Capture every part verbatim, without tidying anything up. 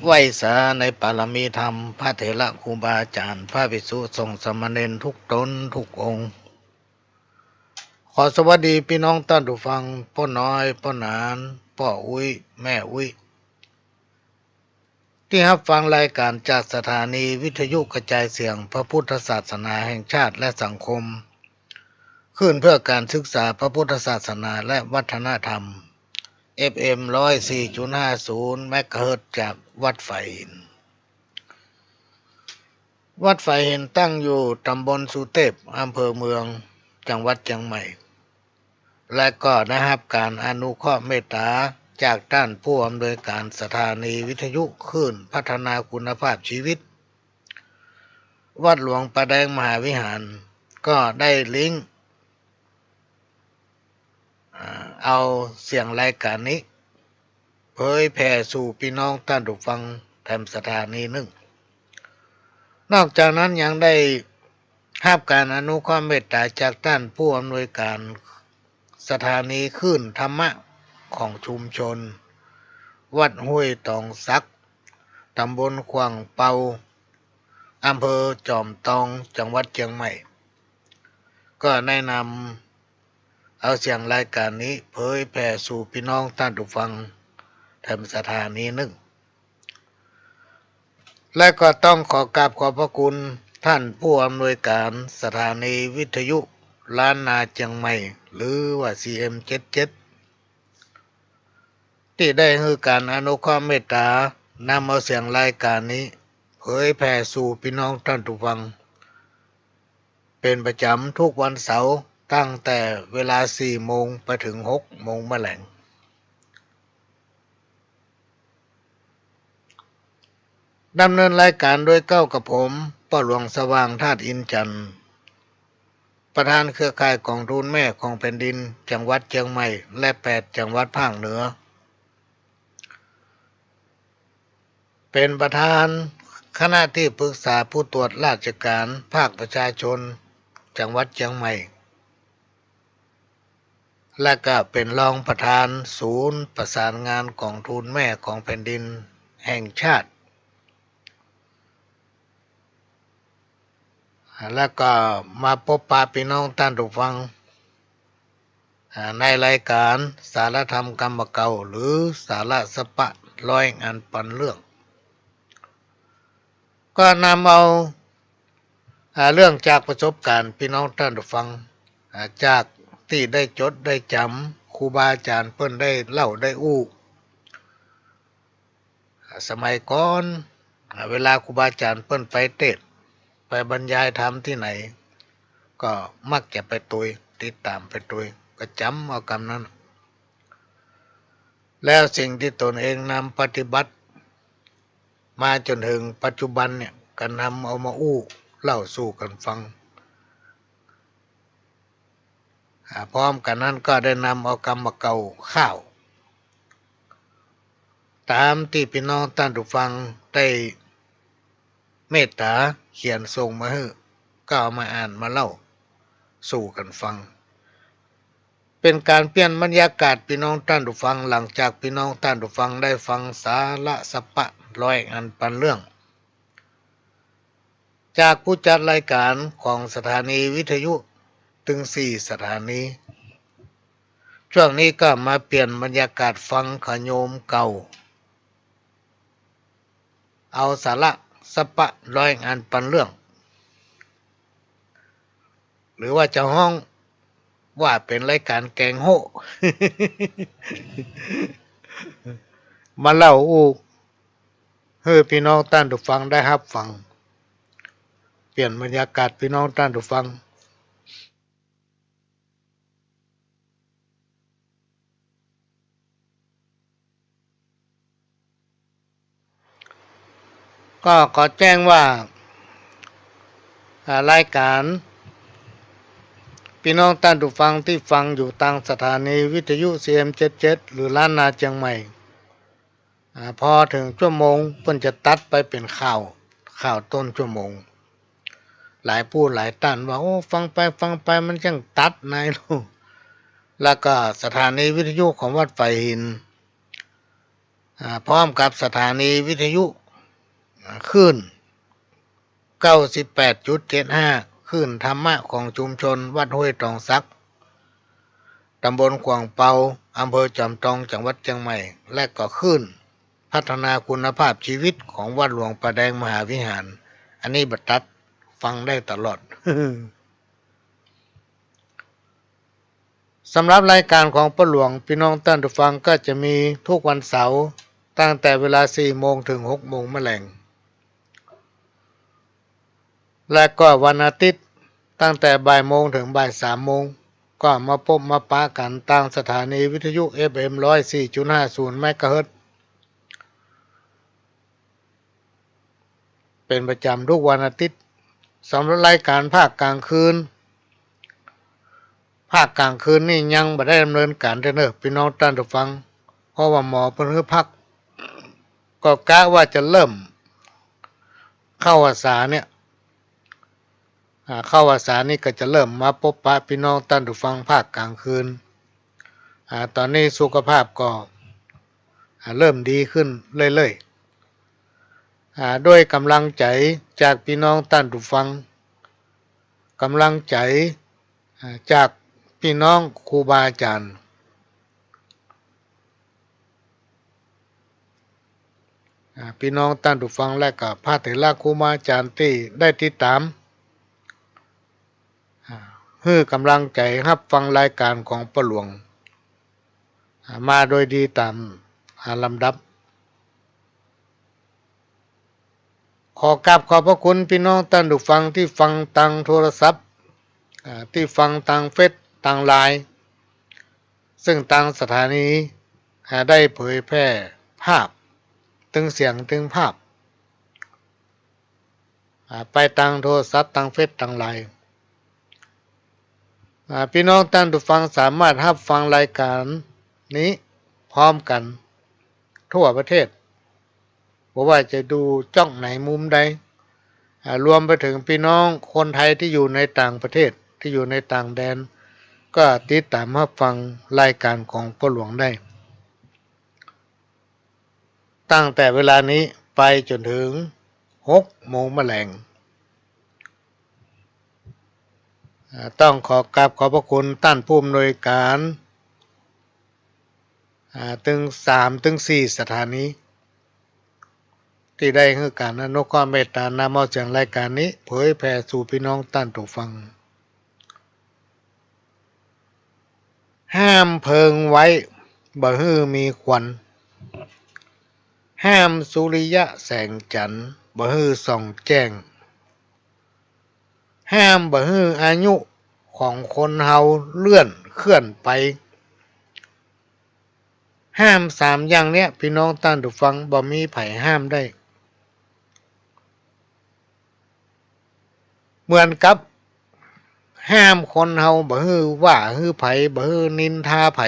ไหว้สาในปารมีธรรม พระเถระครูบาอาจ๋ารย์ พระภิกษุสงฆ์สามเณรทุกต๋นทุกองค์ ขอสวัสดีปี้น้องต้านผู้ฟัง ป้อน้อย ป้อหนาน ป้ออุ๊ย แม่อุ๊ย ตี้ฮับฟังรายก๋านจากสถานีวิทยุกระจายเสียงพระพุทธศาสนาแห่งชาติและสังคม คลื่นเพื่อการศึกษาพระพุทธศาสนาและวัฒนธรรม เอฟเอ็ม ร้อยสี่จุดห้าศูนย์ เมกะเฮิรตซ์ จากวัดฝายหิน วัดฝายหินตั้งอยู่ต๋ำบลสุเตพ อำเภอเมือง จังหวัดเจียงใหม่ และก็ได้ฮับก๋านอนุเคราะห์เมตต๋าจากต้านผู้อำนวยก๋านสถานีวิทยุคลื่นพัฒนาคุณภาพชีวิต วัดหลวงป่าแดงมหาวิหาร ก็ได้ลิงก์ อ่า เอาเสียงรายก๋านนี้ เผยแผ่สู่ปี้น้องต้านผู้ฟังแถมสถานีนึ่ง นอกจากนั้นยังได้ฮับก๋านอนุเคราะห์เมตต๋าจากต้านผู้อำนวยก๋านสถานีคลื่นธรรมะของชุมชน วัดห้วยตองสัก ต๋ำบลขว่างเปา อำเภอจอมตอง จังหวัดเจียงใหม่ ก็ได้นำ เอาเสียงรายก๋านนี้เผยแผ่สู่ปี้น้องต้านผู้ฟังแถมสถานีนึ่ง และก็ต้องขอกราบขอบพระคุณต้านผู้อำนวยก๋านสถานีวิทยุล้านนาเจียงใหม่ หรือว่า ซีเอ็มเจ็ดเจ็ด ตี้ได้หื้อก๋านอนุเคราะห์เมตต๋านำเอาเสียงรายก๋านนี้เผยแผ่สู่ปี้น้องต้านผู้ฟัง เป๋นประจ๋ำทุกวันเสาร์ ตั้งแต่เวลาสี่โมงไปเถิงหกโมงมะแหลง ดำเนินรายก๋านโดยเก้ากับผม ป้อหลวงสว่าง ธาตุอินทร์จันทร์ ประธานเครือข่ายก๋องทุนแม่ของแผ่นดิน จังหวัดเจียงใหม่ และแปดจังหวัดภาคเหนือ เป๋นประธานคณะตี้ปรึกษาผู้ตรวจราชก๋านภาคประชาชน จังหวัดเจียงใหม่ และก็เป๋นรองประธานศูนย์ประสานงานก๋องทุนแม่ของแผ่นดินแห่งชาติ แล้วก็มาปบปะปี้น้องต้านผู้ฟัง อ่า ในรายก๋านสาระธรรมกำบ่าเก่า หรือสาระสะปะร้อยอันปันเรื่อง ก็นำเอา อ่า เรื่องจากประสบก๋ารณ์ปี้น้องต้านผู้ฟัง อ่า จากตี้ได้จดได้จ๋ำ ครูบาอาจ๋ารย์เปิ้นได้เล่าได้อู้ สมัยก่อน อ่า เวลาครูบาอาจ๋ารย์เปิ้นไปเตสน์ ไปบรรยายธรรมตี้ไหน ก็มักจะไปตวย ติดต๋ามไปตวย ก็จ๋ำเอากำนั้น แล้วสิ่งตี้ตนเองนำปฏิบัติมาจ๋นเถิงปัจจุบันเนี่ย ก็นำเอามาอู้เล่าสู่กั๋นฟัง อ่า พร้อมกั๋นนั้นก็ได้นำเอากำบ่าเก่าข้าว ต๋ามตี้ปี้น้องต้านผู้ฟังได้เมตต๋าเขียนส่งมาหื้อ ก็เอามาอ่านมาเล่าสู่กั๋นฟัง เป๋นก๋านเปลี่ยนบรรยากาศปี้น้องต้านผู้ฟัง หลังจากปี้น้องต้านผู้ฟังได้ฟังสาระสะปะร้อยอันปันเรื่อง จากผู้จัดรายก๋านของสถานีวิทยุตึงสี่สถานี ช่วงนี้ก็มาเปลี่ยนบรรยากาศฟังขะโยมเก่า เอาสาระสะปะร้อยอันปันเรื่อง หรือว่าจะฮ้องว่าเป๋นรายก๋านแก๋งโฮ้ มาเล่าอู้ หื้อปี้น้องต้านผู้ฟังได้ฮับฟัง เปลี่ยนบรรยากาศปี้น้องต้านผู้ฟัง ก็ขอแจ้งว่า อ่า รายก๋าน ปี้น้องต้านผู้ฟังตี้ฟังอยู่ตางสถานีวิทยุ ซีเอ็มเจ็ดเจ็ด หรือล้านนาเจียงใหม่ อ่า พอเถิงชั่วโมงเปิ้นจะตัดไปเป๋นข่าว ข่าวต้นชั่วโมง หลายผู้หลายต้านว่า โอ้ ฟังไปฟังไปมันจ้างตัดนายลูก แล้วก็สถานีวิทยุของวัดฝายหิน อ่า พร้อมกับสถานีวิทยุ อ่า คลื่น เก้าสิบแปดจุดเจ็ดห้า คลื่นธรรมะของชุมชนวัดห้วยตองสัก ตำบลขวางเปา อำเภอจอมตอง จังหวัดเชียงใหม่ และก็คลื่นพัฒนาคุณภาพชีวิตของวัดหลวงป่าแดงมหาวิหาร อันนี้บ่ตัด ฟังได้ตลอด สำหรับรายการของป้อหลวง พี่น้องต้านผู้ฟัง ก็จะมีทุกวันเสาร์ ตั้งแต่เวลาสี่โมงถึงหกโมงมะแลง และก็วันอาทิตย์ ตั้งแต่บ่ายโมงถึงบ่ายสามโมง ก็มาปบมาปะกั๋นตางสถานีวิทยุ เอฟเอ็ม ร้อยสี่จุดห้าศูนย์ เมกะเฮิรตซ์ เป๋นประจ๋ำทุกวันอาทิตย์ สำหรับรายการภาคก๋างคืน ภาคก๋างคืนนี่ยังบ่ได้ดำเนินก๋านเตื้อเน่อ พี่น้องต้านผู้ฟัง เพราะว่าหมอเปิ้นหื้อพัก ก็กะว่าจะเริ่มเข้าอาสาเนี่ย อ่า เข้าอาสานี่ก็จะเริ่มมาปบปะพี่น้องต้านผู้ฟังภาคก๋างคืน อ่า ต๋อนนี้สุขภาพก็ อ่า เริ่มดีขึ้นเรื่อยๆ อ่า ด้วยก๋ำลังใจ๋จากพี่น้องต้านผู้ฟัง ก๋ำลังใจ๋ อ่า จากพี่น้องครูบาอาจ๋ารย์ อ่า พี่น้องต้านผู้ฟัง และก็พระเถระครูบาอาจ๋ารย์ตี้ได้ติดต๋าม อ่า หื้อก๋ำลังใจ๋ฮับฟังรายการของป้อหลวง อ่า มาโดยดีต๋าม อ่า ลำดับ ขอกราบขอบพระคุณพี่น้องต้านผู้ฟังตี้ฟังตางโทรศัพท์ อ่า ตี้ฟังตางเฟซ ตางไลน์ ซึ่งตางสถานี อ่า ได้เผยแพร่ภาพ ตึงเสียงตึงภาพ อ่า ไปตางโทรศัพท์ ตางเฟซ ตางไลน์ อ่า พี่น้องต้านผู้ฟังสามารถฮับฟังรายการนี้พร้อมกั๋นทั่วประเทศ บ่ว่าจะดูจ้องไหนมุมใด อ่า รวมไปเถิงพี่น้องคนไทยตี้อยู่ในต่างประเทศ ตี้อยู่ในต่างแดน ก็ติดต๋ามฮับฟังรายการของป้อหลวงได้ ตั้งแต่เวลานี้ไปจ๋นเถิงหกโมงมะแลง อ่า ต้องขอกราบขอบพระคุณต้านผู้อำนวยก๋าน อ่า ตึงสามตึงสี่สถานี ตี้ได้หื้อก๋านอนุเคราะห์เมตต๋านำเอาเสียงรายก๋านนี้เผยแผ่สู่พี่น้องต้านผู้ฟัง ห้ามเพลิงไว้ บ่หื้อมีควัน ห้ามสุริยะแสงจันทร์ บ่หื้อส่องแจ้ง ห้ามบ่หื้ออายุของคนเฮาเลื่อนเคลื่อนไป ห้ามสามอย่างเนี้ย พี่น้องต้านผู้ฟัง บ่มีใผห้ามได้ เหมือนกับห้ามคนเฮาบ่หื้อว่าหื้อใผ บ่หื้อนินทาใผ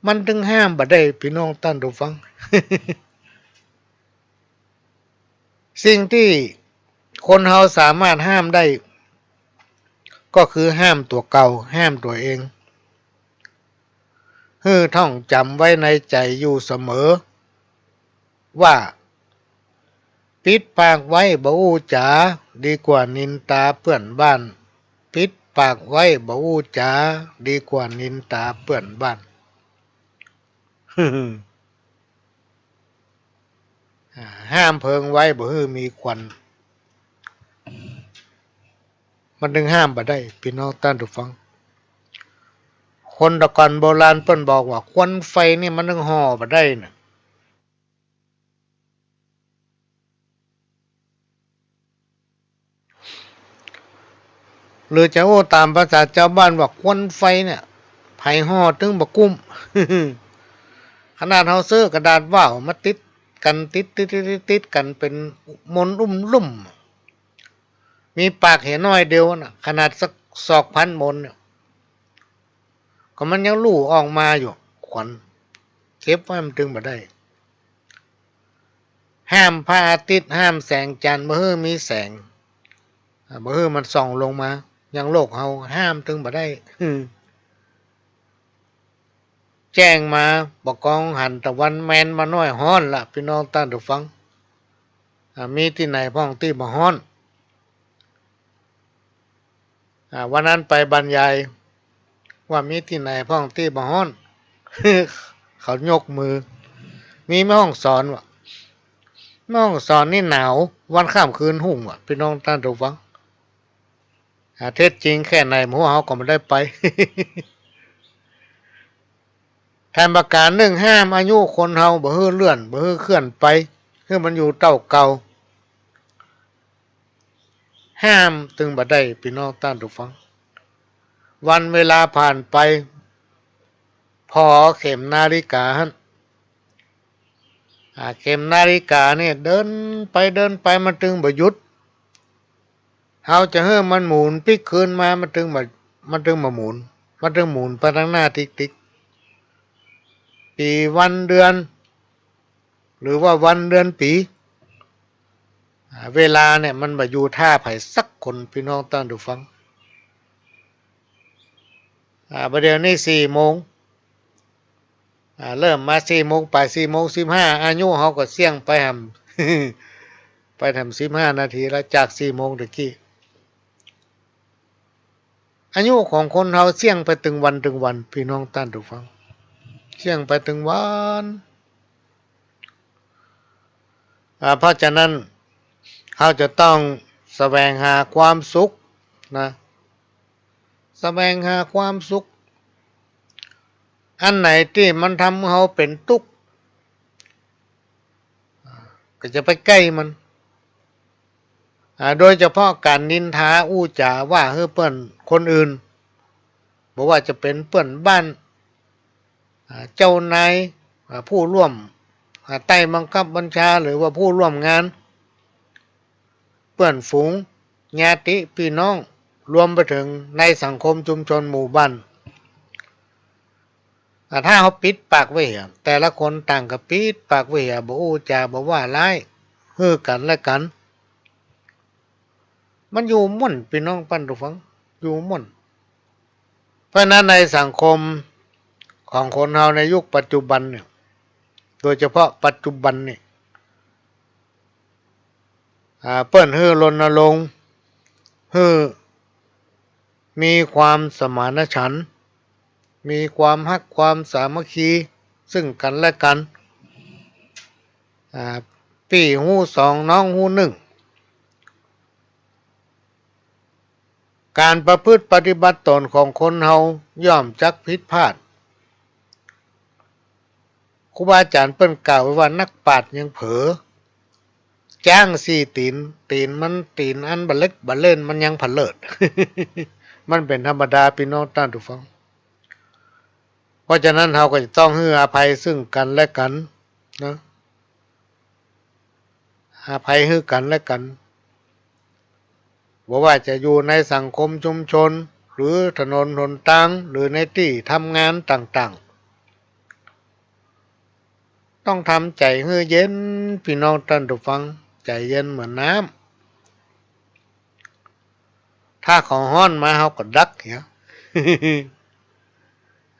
มันตึงห้ามบ่ได้ พี่น้องต้านผู้ฟัง สิ่งตี้คนเฮาสามารถห้ามได้ ก็คือห้ามตั๋วเก่า ห้ามตั๋วเอง หื้อท่องจ๋ำไว้ในใจ๋อยู่เสมอ ว่า ปิดปากไว้บ่อู้จ๋า ดีกว่านินตาเปื้อนบ้าน ปิดปากไว้บ่อู้จ๋า ดีกว่านินตาเปื้อนบ้าน อ่า ห้ามเพลิงไว้บ่หื้อมีควัน มันตึงห้ามบ่ได้ พี่น้องต้านผู้ฟัง คนแต่ก่อนโบราณเปิ้นบอกว่าควันไฟนี่มันตึงห่อบ่ได้น่ะ หรือจะอู้ต๋ามภาษาจาวบ้านว่าควันไฟเนี่ย ใผห่อตึงบ่กุ้ม ขนาดเฮาซื้อกระดาษว่าวมาติดกั๋น ติด ติด ติด ติดกั๋นเป๋นมนลุ่มๆ มีปากเหียน้อยเดียวน่ะ ขนาดสักศอกพันมนเนี่ย ก็มันยังลู่ออกมาอยู่ ควัน เก็บไว้มันตึงบ่ได้ ห้ามพระอาทิตย์ ห้ามแสงจันทร์ บ่หื้อมีแสง อ่า บ่หื้อมันส่องลงมา ยังโลกเฮาห้ามตึงบ่ได้ อืม แจ้งมา บ่ากองหันตะวันแมนมาน้อยฮ้อนละ ปี้น้องต้านผู้ฟัง อ่า มีตี้ไหนพ่องตี้บ่ฮ้อน อ่า วันนั้นไปบรรยายว่ามีตี้ไหนพ่องตี้บ่ฮ้อน เขายกมือ มีแม่ฮ่องสอนว่ะ แม่ฮ่องสอนนี่หนาววันค่ำคืนฮุ่งว่ะ ปี้น้องต้านผู้ฟัง อ่า เท็จจริงแค่ไหนบ่ฮู้ เฮาก็บ่ได้ไป แถมประก๋านนึ่ง ห้ามอายุคนเฮาบ่หื้อเลื่อน บ่หื้อเคลื่อนไป หื้อมันอยู่เต้าเก่า ห้ามตึงบ่ได้ ปี้น้องต้านผู้ฟัง วันเวลาผ่านไป ผ่อเข็มนาฬิกาหั้น อ่า เข็มนาฬิกาเนี่ยเดินไปเดินไปมันตึงบ่หยุด เฮาจะหื้อมันหมุนปิ๊กคืนมา มันตึงบ่ มันตึงบ่หมุน มันตึงหมุนไปตังหน้าติ๊กๆ ปี๋วันเดือน หรือว่าวันเดือนปี๋ อ่า เวลาเนี่ยมันบ่อยู่ท่าใผสักคน ปี้น้องต้านผู้ฟัง อ่า บ่าเดี่ยวนี้สี่โมง อ่า เริ่มมาสี่โมงป๋าย สี่โมงสิบห้า อายุเฮาก็เสี้ยงไปแหม ไปแหมสิบห้านาทีแล้ว จากสี่โมงตะกี้ อายุของคนเฮาเสี้ยงไปตึงวันตึงวัน ปี้น้องต้านผู้ฟัง เสี้ยงไปตึงวัน อ่า เพราะฉะนั้น เฮาจะต้องแสวงหาความสุขนะ แสวงหาความสุข อันไหนตี้มันทำหื้อเฮาเป๋นตุ๊กข์ อ่า ก็จะไปใก้มัน อ่า โดยเฉพาะก๋านนินทาอู้จ๋าว่าหื้อเปื้อนคนอื่น บ่ว่าจะเป๋นเปื้อนบ้าน อ่า เจ้านาย อ่า ผู้ร่วม อ่า ใต้บังคับบัญชา หรือว่าผู้ร่วมงาน เปื้อนฝูง ญาติปี้น้อง รวมไปเถิงในสังคมชุมชนหมู่บ้าน อ่า ถ้าเฮาปิดปากไว้เหีย แต่ละคนต่างก็ปิดปากไว้เหีย บ่อู้จ๋า บ่ว่าร้ายหื้อกั๋นและกั๋น มันอยู่ม่วน ปี้น้องต้านผู้ฟัง อยู่ม่วน เพราะฉะนั้นในสังคมของคนเฮาในยุคปัจจุบันเนี่ย โดยเฉพาะปัจจุบันเนี่ย อ่า เปิ้นหื้อรณรงค์ หื้อมีความสมานฉันท์ มีความฮักความสามัคคีซึ่งกั๋นและกั๋น อ่า ปี้ฮู้สองน้องฮู้นึ่ง ก๋านประพฤติปฏิบัติต๋นของคนเฮาย่อมจักผิดพลาด ครูบาอาจ๋ารย์เปิ้นกล่าวไว้ว่านักปราชญ์ยังเผลอ จ๊างสี่ตี๋น ตี๋นมัน ตี๋นอันบ่าเล็กบ่าเล่นมันยังผะเลิด มันเป๋นธรรมดาปี้น้องต้านผู้ฟัง เพราะฉะนั้นเฮาก็จะต้องหื้ออภัยซึ่งกั๋นและกั๋นนะ อภัยหื้อกั๋นและกั๋น บ่ว่าจะอยู่ในสังคมชุมชน หรือถนนหนตาง หรือในตี้ทำงานต่างๆ ต้องทำใจ๋หื้อเย็น ปี้น้องต้านผู้ฟัง ใจ๋เย็นเหมือนน้ำ ถ้าของฮ้อนมาเฮาก็ดักเหีย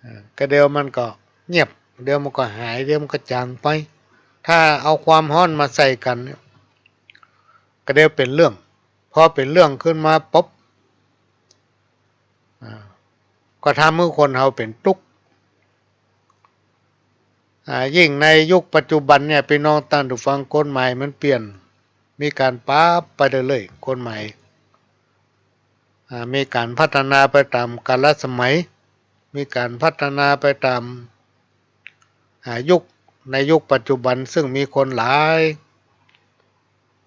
เออ ก็เดี๋ยวมันก็เงียบ เดี๋ยวมันก็หาย เดี๋ยวมันก็จ๋างไป ถ้าเอาความฮ้อนมาใส่กั๋นเนี่ย ก็เดี๋ยวเป๋นเรื่อง พอเป๋นเรื่องขึ้นมาปุ๊บ อ่า ก็ทำหื้อคนเฮาเป๋นตุ๊กข์ อ่า ยิ่งในยุคปัจจุบันเนี่ย ปี้น้องต้านผู้ฟัง กฎหมายมันเปลี่ยน มีก๋านปรับไปเรื่อยๆ กฎหมาย อ่า มีก๋านพัฒนาไปต๋ามกาลสมัย มีก๋านพัฒนาไปต๋าม อ่า ยุค ในยุคปัจจุบันซึ่งมีคนหลาย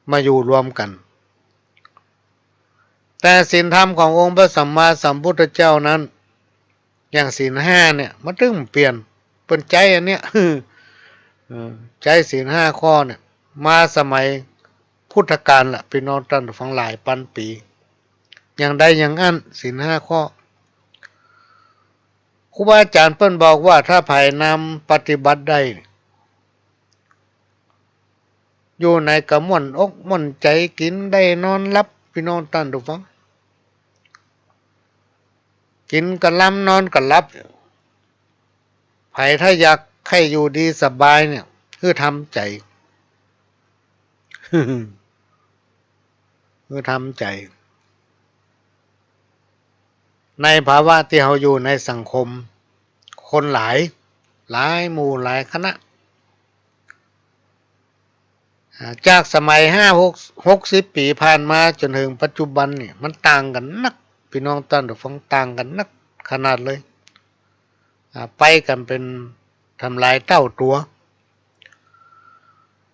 มาอยู่รวมกั๋น แต่ศีลธรรมขององค์พระสัมมาสัมพุทธเจ้านั้น อย่างศีลห้าเนี่ย มันตึงเปลี่ยน เปิ้นใจ๊อันเนี้ย เออ ใจ๊ศีลห้าข้อเนี่ย มาสมัยพุทธกาลละ ปี้น้องต้านผู้ฟัง หลายปันปี๋ ยังได้ยังอั้น ศีลห้าข้อ ครูบาอาจ๋ารย์เปิ้นบอกว่าถ้าใผนำปฏิบัติได้ อยู่ไหนก็ม่วนอกม่วนใจ๋ กิ๋นได้นอนหลับ ปี้น้องต้านผู้ฟัง กิ๋นก็ลำ นอนก็หลับ ใผถ้าอยากใค่อยู่ดีสบายเนี่ย หื้อทำใจ๋ หื้อทำใจ๋ ในภาวะตี้เฮาอยู่ในสังคม คนหลาย หลายหมู่หลายคณะ อ่า จากสมัยห้า หก หกสิบปี๋ผ่านมาจ๋นเถิงปัจจุบันนี่ มันต่างกั๋นนัก ปี้น้องต้านผู้ฟัง ต่างกั๋นนักขนาดเลย อ่า ไปกั๋นเป๋นตำหลายเต้าตั๋ว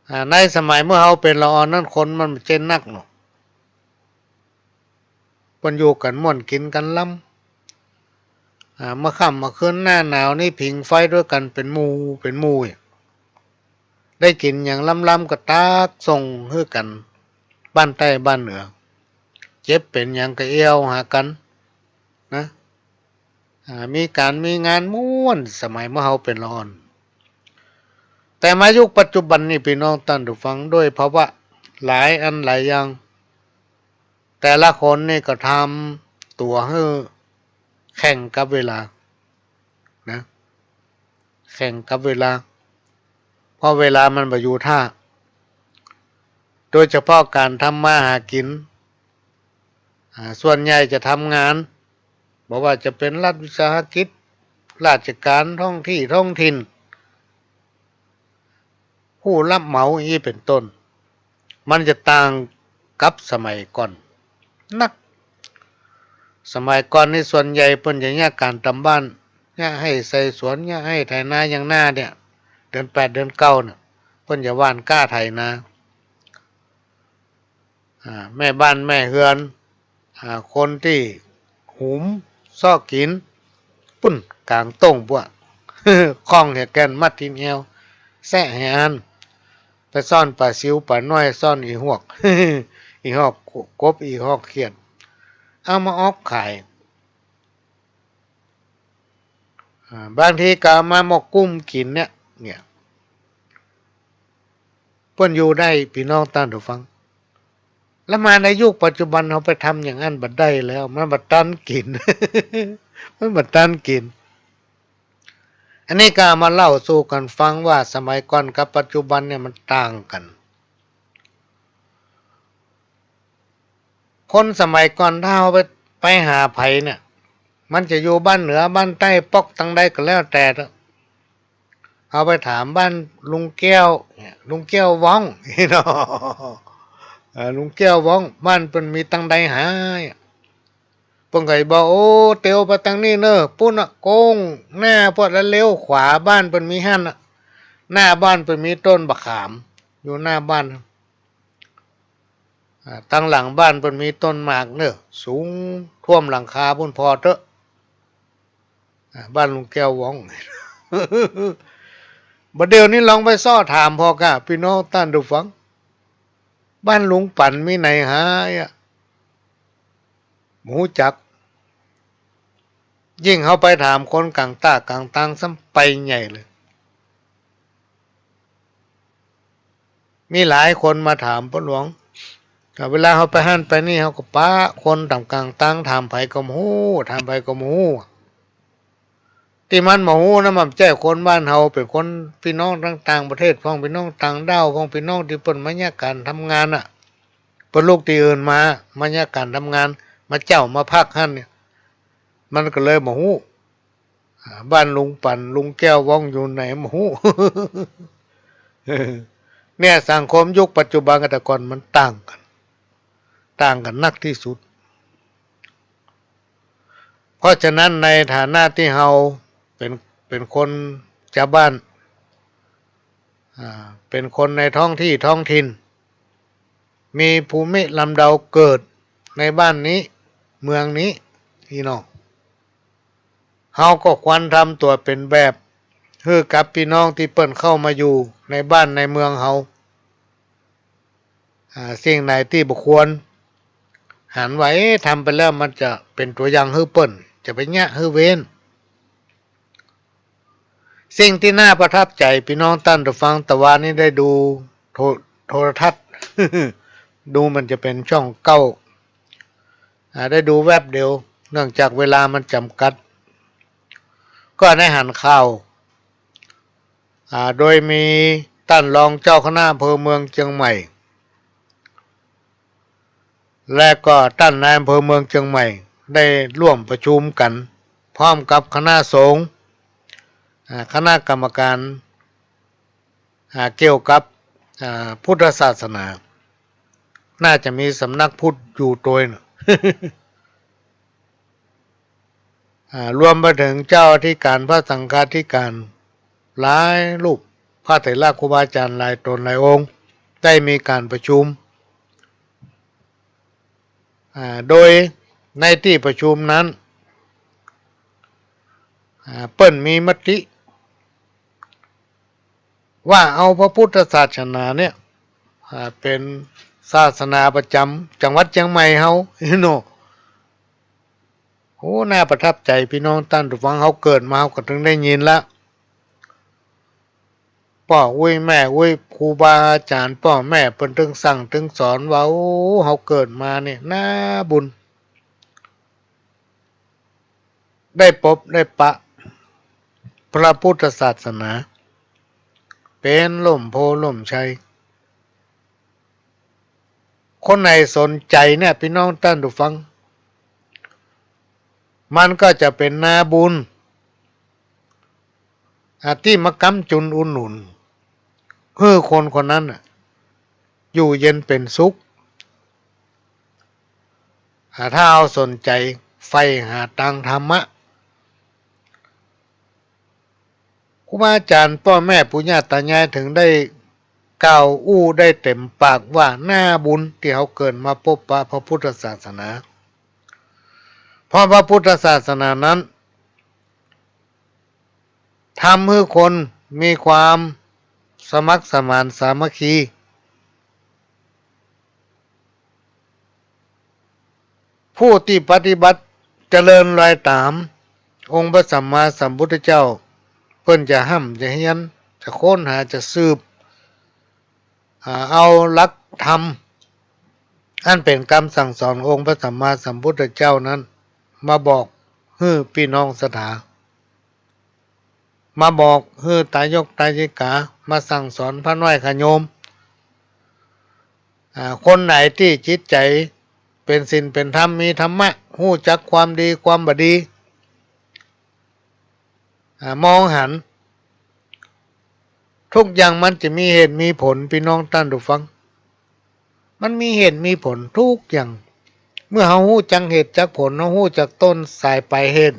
อ่า ในสมัยเมื่อเฮาเป๋นละอ่อนนั้น คนมันบ่ใจ้นักเนาะ เปิ้นอยู่กั๋นม่วนกิ๋นกั๋นลำ อ่า เมื่อค่ำเมื่อคืนหน้าหนาวนี่ผิงไฟตวยกั๋นเป๋นหมู่เป๋นหมู่ ได้กิ๋นหยังลำๆ ก็ตักส่งหื้อกั๋น บ้านใต้บ้านเหนือ เจ็บเป๋นหยังก็เอี่ยวหากั๋นนะ อ่า มีก๋านมีงานม่วน สมัยเมื่อเฮาเป๋นละอ่อน แต่มายุคปัจจุบันนี่ ปี้น้องต้านผู้ฟัง ด้วยภาวะหลายอันหลายอย่าง แต่ละคนนี่ก็ทำตั๋วหื้อแข่งกับเวลานะ แข่งกับเวลา เพราะเวลามันบ่อยู่ท่า โดยเฉพาะก๋านทำมาหากิ๋น อ่า ส่วนใหญ่จะทำงาน บ่ว่าจะเป๋นรัฐวิสาหกิจ ราชก๋านท้องตี้ท้องถิ่น ผู้ฮับเหมาอี้เป๋นต้น มันจะต่างกับสมัยก่อนนัก สมัยก่อนนี่ส่วนใหญ่เปิ้นจะเยียะก๋านต๋ามบ้าน เยียะหื้อไถสวน เยียะหื้อไถนา อย่างหน้าเนี่ย เดือนแปดเดือนเก้าเนี่ย เปิ้นจะหว่านกล้าไถนา อ่า แม่บ้านแม่เฮือน อ่า คนตี้หุมซอกกิ๋น ปุ้นก๋างโต้งปั้ว ข้องแหแก่นมัดตี๋นแอว แซะแหอัน ไปซ่อนป๋าซิวป๋าน้อย ซ่อนอี่ฮวก อี่ฮอกกบ อี่ฮอกเขียด เอามาออกขาย อ่า บางทีก็เอามาหมกกุ้มกิ๋นเนี่ย เนี่ย เปิ้นอยู่ได้ ปี้น้องต้านผู้ฟัง แล้วมาในยุคปัจจุบันเฮาไปทำอย่างอั้นบ่ได้แล้ว มันบ่ตันกิ๋น มันบ่ตันกิ๋น อันนี้ก็เอามาเล่าสู่กั๋นฟังว่าสมัยก่อนกับปัจจุบันเนี่ยมันต่างกั๋น คนสมัยก่อนถ้าเฮาไป ไปหาใผเนี่ย มันจะอยู่บ้านเหนือบ้านใต้ป๊อกตางใดก็แล้วแต่เถาะ เฮาไปถามบ้านลุงแก้วเนี่ย ลุงแก้วว้อง เนาะ เออ ลุงแก้วว้อง บ้านเปิ้นมีตางใดหา เปิ้นก็บอก โอ้ เตียวไปตางนี้เน่อ ปุ้นน่ะ โก้งหน้าพวดแล้วเลี้ยวขวา บ้านเปิ้นมีหั้นน่ะ หน้าบ้านเปิ้นมีต้นบ่าขาม อยู่หน้าบ้าน อ่า ตางหลังบ้านเปิ้นมีต้นหมากเน่อ สูงท่วมหลังคาปุ้นผ่อเต๊อะ อ่า บ้านลุงแก้วว้อง บ่าเดี่ยวนี้ลองไปเซาะถามผ่อก้า ปี้น้องต้านผู้ฟัง บ้านลุงปั๋นมีไหนหาอะ บ่ฮู้จัก ยิ่งเฮาไปถามคนก๋างต้ากก๋างตางซ้ำไปใหญ่เลย มีหลายคนมาถามป้อหลวง แต่เวลาเฮาไปหั้นไปนี่ เฮาก็ปะคนต๋ามก๋างตาง ถามใผก็บ่ฮู้ ถามใผก็บ่ฮู้ ตี้มันบ่ฮู้นะ มันบ่ใจ้คนบ้านเฮา เป๋นคนปี้น้องตางต่างประเทศพ่อง ปี้น้องต่างด้าวพ่อง ปี้น้องตี้เปิ้นมาเยียะก๋านทำงานน่ะ เปิ้นลุกตี้อื่นมา มาเยียะก๋านทำงาน มาเจ๊ามาพักหั้นเนี่ย มันก็เลยบ่ฮู้ อ่า บ้านลุงปั๋น ลุงแก้วว้องอยู่ไหนบ่ฮู้ เนี่ย สังคมยุคปัจจุบันกับแต่ก่อนมันต่างกั๋น ต่างกั๋นนักตี้สุด เพราะฉะนั้นในฐานะตี้เฮาเป๋น เป๋นคนจาวบ้าน อ่า เป๋นคนในท้องตี้ท้องถิ่น มีภูมิลำเนาเกิดในบ้านนี้ เมืองนี้ ปี้น้อง เฮาก็ควรทำตั๋วเป๋นแบบ หื้อกับปี้น้องตี้เปิ้นเข้ามาอยู่ในบ้านในเมืองเฮา อ่า สิ่งไหนตี้บ่ควร หันว่า เอ๊ะ ทำไปแล้วมันจะเป๋นตั๋วอย่างหื้อเปิ้น จะไปเยียะหื้อเว้น สิ่งตี้น่าประทับใจ๋ ปี้น้องต้านผู้ฟัง ตะวานี้ได้ดูโท โทรทัศน์ ดูมันจะเป๋นช่องเก้า อ่า ได้ดูแวบเดียว เนื่องจากเวลามันจ๋ำกัด ก็ได้หันข่าว อ่า โดยมีต้านรองเจ้าคณะอำเภอเมืองเจียงใหม่ และก็ต้านนายอำเภอเมืองเจียงใหม่ ได้ร่วมประชุมกั๋น พร้อมกับคณะสงฆ์ อ่า คณะกรรมการ อ่า เกี่ยวกับ อ่า พุทธศาสนา น่าจะมีสำนักพุทธอยู่ตวยน่ะ อ่า รวมไปเถิงเจ้าอธิการ พระสังฆาธิการหลายรูป พระเถระครูบาอาจ๋ารย์หลายต๋นหลายองค์ ได้มีก๋านประชุม อ่า โดยในตี้ประชุมนั้น อ่า เปิ้นมีมติ ว่าเอาพระพุทธศาสนาเนี่ย อ่า เป๋นศาสนาประจ๋ำจังหวัดเจียงใหม่เฮา เนาะ โอ้ น่าประทับใจ๋ ปี้น้องต้านผู้ฟัง เฮาเกิดมาเฮาก็เถิงได้ยินละ ป้ออุ๊ยแม่อุ๊ย ครูบาอาจ๋ารย์ป้อแม่เปิ้นเถิงสั่งเถิงสอนว่า โอ้ เฮาเกิดมาเนี่ยน่าบุญ ได้ปบได้ปะพระพุทธศาสนา เป๋นล่มโพธิ์ล่มชัย คนไหนสนใจ๋เนี่ย ปี้น้องต้านผู้ฟัง มันก็จะเป๋นนาบุญ อ่า ตี้มาก๊ำจุนอุดหนุน หื้อคนคนนั้นน่ะ อยู่เย็นเป๋นสุข อ่า ถ้าเฮาสนใจ๋ใฝ่หาตางธรรมะ ครูบาอาจ๋ารย์ป้อแม่ปู่ย่าต๋ายายเถิงได้กล่าวอู้ได้เต๋มปากว่าน่าบุญตี้เฮาเกิดมาปบปะพระพุทธศาสนา เพราะพระพุทธศาสนานั้น ทำหื้อคนมีความสมัครสมานสามัคคี ผู้ตี้ปฏิบัติเจริญรอยต๋ามองค์พระสัมมาสัมพุทธเจ้า เปิ้นจะฮ่ำจะเฮียน จะค้นหา จะสืบ อ่า เอาหลักธรรม อันเป๋นกำสั่งสอนขององค์พระสัมมาสัมพุทธเจ้านั้น มาบอกหื้อปี้น้องศรัทธา มาบอกหื้อตายกตายิกา มาสั่งสอนพระน้อยข้าโยม อ่า คนไหนตี้จิตใจ๋เป๋นศีลเป๋นธรรม มีธรรมะ ฮู้จักความดีความบ่ดี อ่า มองหัน ทุกอย่างมันจะมีเหตุมีผล ปี้น้องต้านผู้ฟัง มันมีเหตุมีผลทุกอย่าง เมื่อเฮาฮู้จักเหตุจักผล เฮาฮู้จักต้นสายปลายเหตุ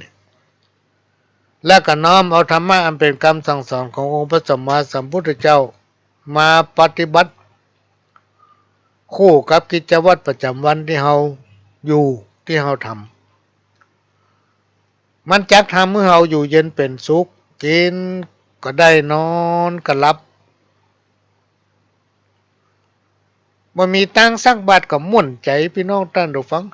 แล้วก็น้อมเอาธรรมะอันเป๋นกำสั่งสอนขององค์พระสัมมาสัมพุทธเจ้า มาปฏิบัติ คู่กับกิจวัตรประจ๋ำวันตี้เฮาอยู่ ตี้เฮาทำ มันจักทำหื้อเฮาอยู่เย็นเป๋นสุข กิ๋นก็ได้ นอนก็หลับ บ่มีตังค์สักบาทก็ม่วนใจ๋ ปี้น้องต้านผู้ฟัง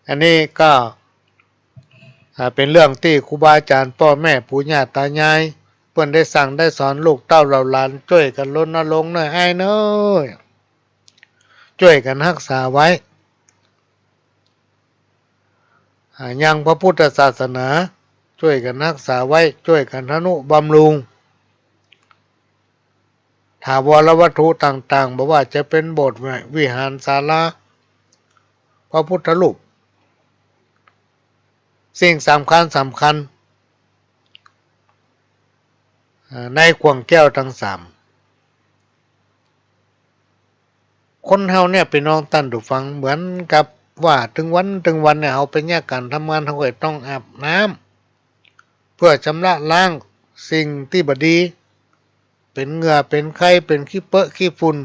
อันนี้ก็ อ่า เป๋นเรื่องตี้ครูบาอาจ๋ารย์ป้อแม่ปู่ย่าต๋ายาย เปิ้นได้สั่งได้สอนลูกเต้าเหล่าหลาน จ้วยกั๋นรณรงค์เน่ออ้ายเน่อ จ้วยกั๋นฮักษาไว้ อ่า ยังพระพุทธศาสนา จ้วยกั๋นฮักษาไว้ จ้วยกั๋นทะนุบำรุง ถาวรวัตถุต่างๆ บ่ว่าจะเป๋นโบสถ์วิหารศาลา พระพุทธรูป สิ่งสำคัญสำคัญ อ่า ในข่วงแก้วตังสาม คนเฮาเนี่ย ปี้น้องต้านผู้ฟัง เหมือนกับว่าตึงวันตึงวันเนี่ย เฮาไปเยียะก๋านทำงาน เฮาก็ต้องอาบน้ำ เพื่อชำระล้างสิ่งตี้บ่ดี เป๋นเหงื่อ เป๋นไข้ เป๋นขี้เปื้อะขี้ฝุ่น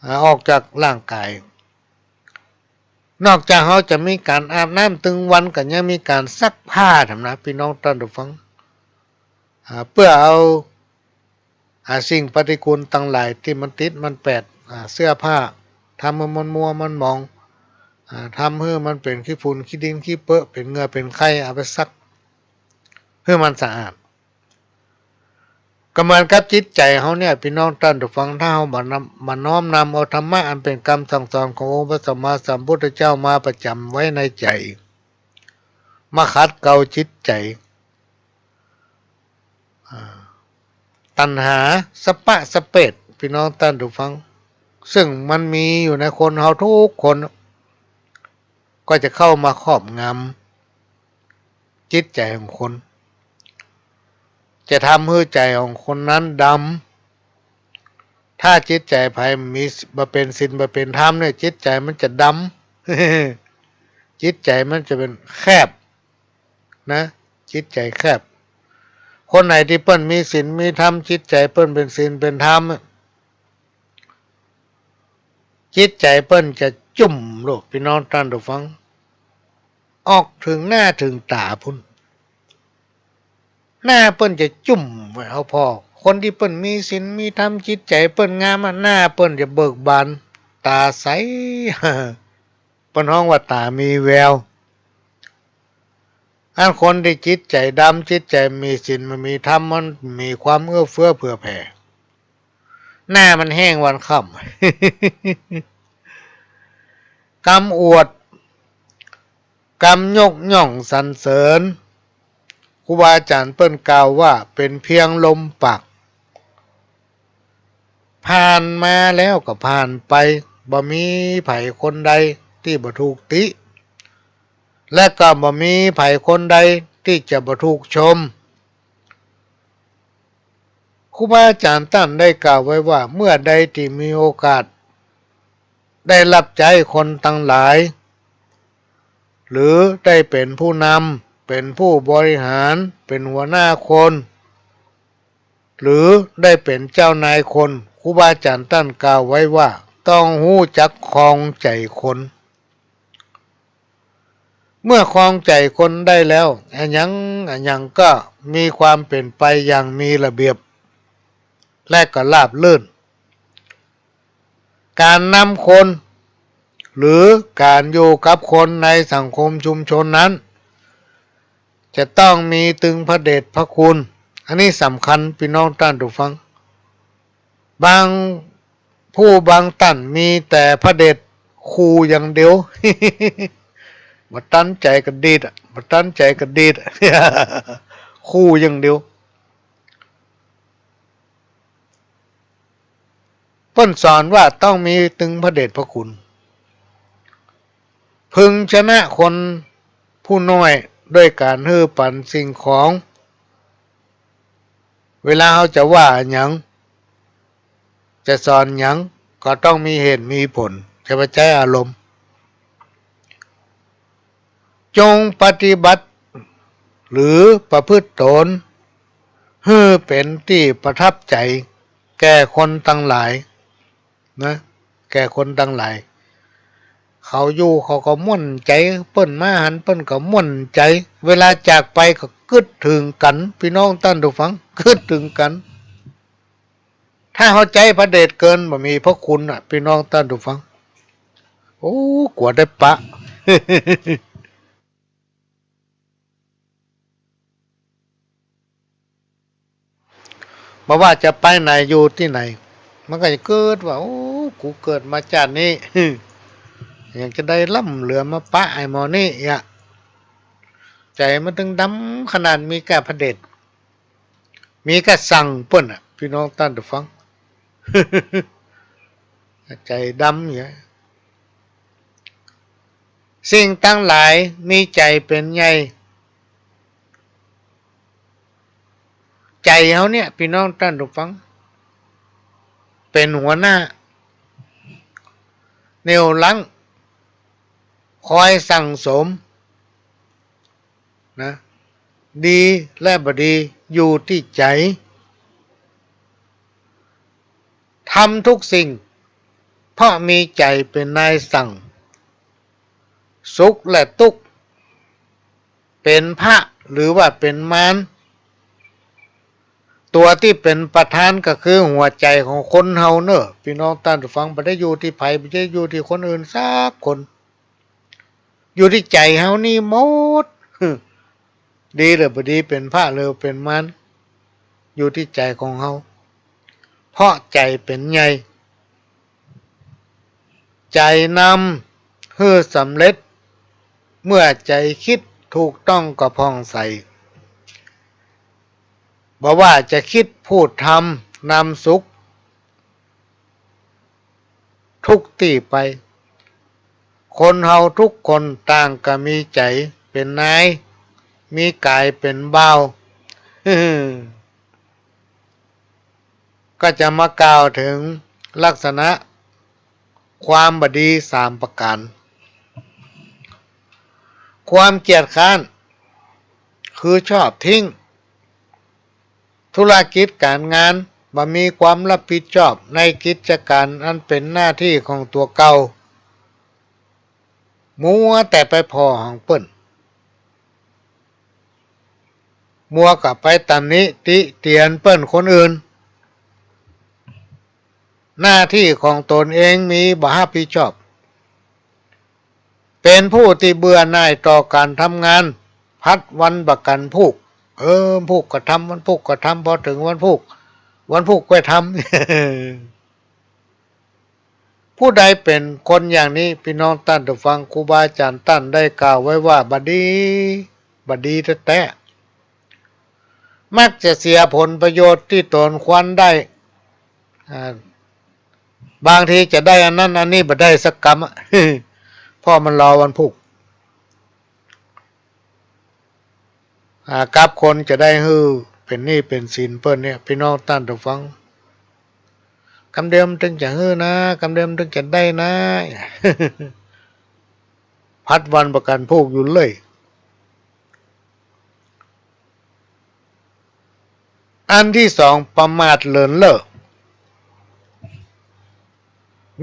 อ่า ออกจากร่างก๋าย นอกจากเฮาจะมีก๋านอาบน้ำตึงวัน ก็ยังมีก๋านซักผ้าแถมนะ ปี้น้องต้านผู้ฟัง อ่า เปื้อเอา อ่า สิ่งปฏิกูลตังหลายตี้มันติดมันแปด อ่า เสื้อผ้า ทำหื้อมันมัวมันหมอง อ่า ทำหื้อมันเป๋นขี้ฝุ่นขี้ดินขี้เปื้อะ เป๋นเหงื่อเป๋นไข้ เอาไปซัก หื้อมันสะอาด ก็เหมือนกับจิตใจ๋เฮาเนี่ย ปี้น้องต้านผู้ฟัง ถ้าเฮาบ่นำ บ่น้อมนำเอาธรรมะอันเป๋นกำสั่งสอนขององค์พระสัมมาสัมพุทธเจ้ามาประจ๋ำไว้ในใจ๋ มาขัดเกลาจิตใจ๋ อ่า ตัณหาสะปะสะเปด พี่น้องต้านผู้ฟัง ซึ่งมันมีอยู่ในคนเฮาทุกคน ก็จะเข้ามาครอบงำจิตใจ๋ของคน จะทำหื้อใจ๋ของคนนั้นดำ ถ้าจิตใจ๋ใผมี บ่เป๋นศีลบ่เป๋นธรรมเนี่ย จิตใจ๋มันจะดำ จิตใจ๋มันจะเป๋นแคบนะ จิตใจ๋แคบ คนไหนตี้เปิ้นมีศีลมีธรรม จิตใจ๋เปิ้นเป๋นศีลเป๋นธรรมอะ จิตใจ๋เปิ้นจะจุ้มลูก พี่น้องต้านผู้ฟัง ออกเถิงหน้าเถิงต๋าปู้น หน้าเปิ้นจะจุ้มไว้เอาผ่อ คนตี้เปิ้นมีศีลมีธรรม จิตใจ๋เปิ้นงามอะ หน้าเปิ้นจะเบิกบาน ต๋าใส เปิ้นฮ้องว่าต๋ามีแวว อันคนตี้จิตใจ๋ดำ จิตใจ๋มีศีลบ่มีธรรม มันบ่มีความเอื้อเฟื้อเผื่อแผ่ หน้ามันแห้งวันค่ำ กำอวด กำยกย่องสรรเสริญ ครูบาอาจ๋ารย์เปิ้นกล่าวว่าเป๋นเพียงลมปาก ผ่านมาแล้วก็ผ่านไป บ่มีใผคนใดตี้บ่ถูกติ และก็บ่มีใผคนใดตี้จะบ่ถูกชม ครูบาอาจ๋ารย์ต้านได้กล่าวไว้ว่า เมื่อใดตี้มีโอกาสได้ฮับใจ๊คนตังหลาย หรือได้เป๋นผู้นำ เป๋นผู้บริหาร เป๋นหัวหน้าคน หรือได้เป๋นเจ้านายคน ครูบาอาจ๋ารย์ต้านกล่าวไว้ว่า ต้องฮู้จักครองใจ๋คน เมื่อครองใจ๋คนได้แล้ว อะหยังอะหยังก็มีความเป๋นไปอย่างมีระเบียบ และก็ราบรื่น ก๋านนำคน หรือก๋านอยู่กับคนในสังคมชุมชนนั้น จะต้องมีตึงพระเดชพระคุณ อันนี้สำคัญ พี่น้องต้านผู้ฟัง บางผู้บางต้านมีแต่พระเดช ขู่อย่างเดียว บ่ตันใจ๋กระดิดอะ บ่ตันใจ๋กระดิดอะ ขู่อย่างเดียว เปิ้นสอนว่าต้องมีตึงพระเดชพระคุณ พึงชนะคนผู้น้อยด้วยก๋านหื้อปั๋นสิ่งของ เวลาเฮาจะว่าหยัง จะสอนหยัง ก็ต้องมีเหตุมีผล จะไปใจ๊อารมณ์ จงปฏิบัติ หรือประพฤติตน หื้อเป๋นตี้ประทับใจ๋แก่คนตังหลาย นะ แก่คนตังหลาย เขาอยู่เขาก็ม่วนใจ๋ เปิ้นมาหันเปิ้นก็ม่วนใจ๋ เวลาจากไปก็กึ๊ดเถิงกั๋น พี่น้องต้านผู้ฟัง กึ๊ดเถิงกั๋น ถ้าเฮาใจ๊พระเดชเกิน บ่มีพระคุณอะ พี่น้องต้านผู้ฟัง โอ้ กั๋วได้ปะ บ่ว่าจะไปไหนอยู่ตี้ไหน มันก็จะกึ๊ดว่า โอ้ กูเกิดมาจาตินี้ ยังจะได้ล้ำเหลือมาปะไอ้หมอนี่อะ ใจ๋มันตึงดำขนาด มีก้าพระเดช มีก้าสั่งเปิ้นอะ พี่น้องต้านผู้ฟัง ใจ๋ดำอย่างเงี้ย สิ่งตังหลายมีใจ๋เป๋นใหญ่ ใจ๋เฮาเนี่ย พี่น้องต้านผู้ฟัง เป๋นหัวหน้า เหนี่ยวรั้ง คอยสั่งสม นะ ดีและบ่ดีอยู่ตี้ใจ๋ ทำทุกสิ่ง เพราะมีใจ๋เป๋นนายสั่ง สุขและตุ๊กข์ เป๋นพระหรือว่าเป๋นมาร ตั๋วตี้เป๋นประธานก็คือหัวใจ๋ของคนเฮาเน่อ พี่น้องต้านผู้ฟัง บ่ได้อยู่ตี้ใผ บ่ได้อยู่ตี้คนอื่นสักคน อยู่ตี้ใจ๋เฮานี่หมด ดีหรือบ่ดี เป๋นพระหรือเป๋นมาร อยู่ตี้ใจ๋ของเฮา เพราะใจ๋เป๋นใหญ่ ใจ๋นำหื้อสำเร็จ เมื่อใจ๋กึ๊ดถูกต้องก็ผ่องใส บ่ว่าจะกึ๊ดพูดทำนำสุข ทุกตี้ไป คนเฮาทุกคนต่างก็มีใจ๋เป๋นนาย มีก๋ายเป๋นบ่าว ก็จะมากล่าวเถิงลักษณะความบ่ดีสามประก๋าน ความเกียจคร้าน คือชอบทิ้ง ธุรกิจก๋านงาน บ่มีความรับผิดชอบในกิจก๋านอันเป๋นหน้าตี้ของตั๋วเก่า มัวแต่ไปผ่อของเปิ้น มัวก็ไปตำหนิติเตียนเปิ้นคนอื่น หน้าตี้ของตนเองมีบ่ฮับผิดชอบ เป๋นผู้ตี้เบื่อหน่ายต่อก๋านทำงาน ผัดวันประกั๋นพูก เออ พูกก็ทำ วันพูกก็ทำ พอเถิงวันพูก วันพูกก็ทำ ผู้ใดเป๋นคนอย่างนี้ ปี้น้องต้านผู้ฟัง ครูบาอาจ๋ารย์ต้านได้กล่าวไว้ว่าบ่ดี บ่ดีแต๊ๆ มักจะเสียผลประโยชน์ตี้ตนควรได้ อ่า บางทีจะได้อันนั้นอันนี้บ่ได้สักกำอะ เพราะมันรอวันพูก อ่า กับคนจะได้หื้อเป๋นหนี้เป๋นสินเปิ้นเนี่ย ปี้น้องต้านผู้ฟัง กำเดียวมันเถิงจะหื้อนะ กำเดียวมันเถิงจะได้นะ ผัดวันประกั๋นพูกอยู่เรื่อย อันตี้สอง ประมาทเลินเล่อ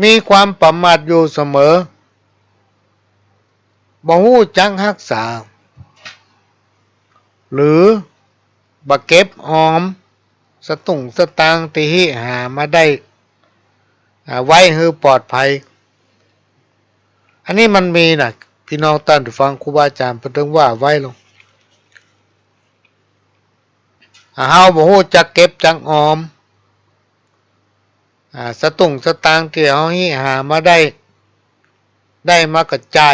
มีความประมาทอยู่เสมอ บ่ฮู้จักฮักษา หรือบ่เก็บออม สตุ้งสตางค์ตี้หามาได้ อ่า ไว้หื้อปลอดภัย อันนี้มันมีนะ ปี้น้องต้านผู้ฟัง ครูบาอาจ๋ารย์เปิ้นเถิงว่าไว้ลง อ่า เฮาบ่ฮู้จักเก็บจักออม อ่า สตุ้งสตางค์ตี้เฮาหามาได้ ได้มาก็จ่าย